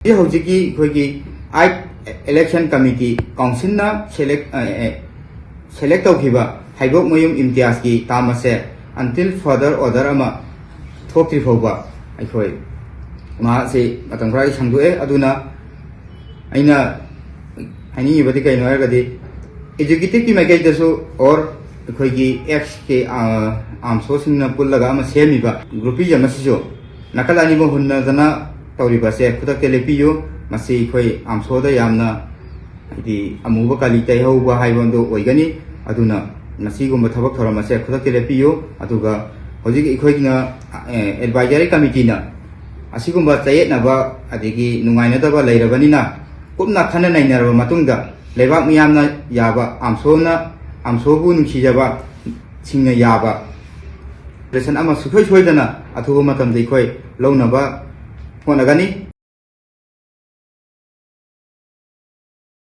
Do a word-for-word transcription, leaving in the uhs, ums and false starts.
ꯍꯧꯖꯤꯛ ꯍꯧꯖꯤꯛꯀꯤ ꯑꯩꯈꯣꯏꯒꯤ ꯑꯥꯏꯠ ꯏꯂꯦꯛꯁꯟ ꯀꯃꯤꯇꯤ ꯀꯥꯎꯟꯁꯤꯜꯅ ꯁꯦꯂꯦꯛ, ꯑ, ꯑꯦ, ꯁꯦꯂꯦꯛ ꯇꯧꯈꯤꯕ ꯍꯩꯕꯣꯛꯃꯌꯨꯝ ꯏꯝꯇꯤꯌꯥꯖꯀꯤ ꯇꯥꯝ ꯑꯁꯦ until further order ꯑꯃ ꯊꯣꯛꯇ꯭ꯔꯤ ꯐꯥꯎꯕ ꯑꯩꯈꯣꯏ ꯃꯍꯥꯛꯁꯤ ꯃꯇꯝ ꯈꯔ ꯑꯩ ꯁꯪꯗꯣꯛꯑꯦ꯫ ꯑꯗꯨꯅ ꯑꯩꯅ ꯍꯥꯏꯅꯤꯡꯉꯤꯕꯗꯤ ꯀꯩꯅꯣ ꯍꯥꯏꯔꯒꯗꯤ, ꯑꯦꯛꯖꯤꯀ꯭ꯌꯨꯇꯤꯚꯀꯤ ꯃꯥꯏꯀꯩꯗꯁꯨ ꯑꯣꯔ ꯑꯩꯈꯣꯏꯒꯤ ꯑꯦꯛꯁꯀꯤ, ꯑ, ꯑꯥꯝꯁꯣꯁꯤꯡꯅ ꯄꯨꯜꯂꯒ ꯑꯃ ꯁꯦꯝꯃꯤꯕ ꯒ꯭ꯔꯨꯞꯄꯤꯖꯝ ꯑꯁꯤꯁꯨ ꯅꯥꯀꯜ ꯑꯅꯤꯃꯛ ꯍꯨꯟꯅꯗꯅ ꯇꯧꯔꯤꯕꯁꯦ ꯈꯨꯗꯛꯇ ꯂꯦꯞꯄꯤꯌꯨ꯫ ꯃꯁꯤ ꯑꯩꯈꯣꯏ ꯑꯥꯝꯁꯣꯗ ꯌꯥꯝꯅ, ꯍꯥꯏꯗꯤ, ꯑꯃꯨꯕ ꯀꯥꯂꯤ ꯇꯩꯍꯧꯕ ꯍꯥꯏꯕ ꯑꯗꯨ ꯑꯣꯏꯒꯅꯤ꯫ ꯑꯗꯨꯅ ꯃꯁꯤꯒꯨꯝꯕ ꯊꯕꯛ ꯊꯧꯔꯝ ꯑꯁꯦ ꯈꯨꯗꯛꯇ ꯂꯦꯞꯄꯤꯌꯨ꯫ ꯑꯗꯨꯒ ꯍꯧꯖꯤꯛ ꯑꯩꯈꯣꯏꯅ, ꯑꯦ, ꯑꯦꯗꯚꯥꯏꯖꯔꯤ ꯀꯃꯤꯇꯤꯅ ꯑꯁꯤꯒꯨꯝꯕ ꯆꯌꯦꯠꯅꯕ ꯑꯗꯒꯤ ꯅꯨꯡꯉꯥꯏꯅꯗꯕ ꯂꯩꯔꯕꯅꯤꯅ, ꯀꯨꯞꯅ ꯈꯟꯅ ꯅꯩꯅꯔꯕ ꯃꯇꯨꯡꯗ ꯂꯩꯕꯥꯛ ꯃꯤꯌꯥꯝꯅ ꯌꯥꯕ, ꯑꯥꯝꯁꯣꯅ, ꯑꯥꯝꯁꯣꯕꯨ ꯅꯨꯡꯁꯤꯖꯕ ꯁꯤꯡꯅ ꯌꯥꯕ ꯔꯦꯁꯟ ꯑꯃ ꯁꯨꯡꯁꯣꯏ ꯁꯣꯏꯗꯅ ꯑꯊꯨꯕ ꯃꯇꯝꯗ ꯑꯩꯈꯣꯏ ꯂꯧꯅꯕ ꯍꯣꯠꯅꯒꯅꯤ꯫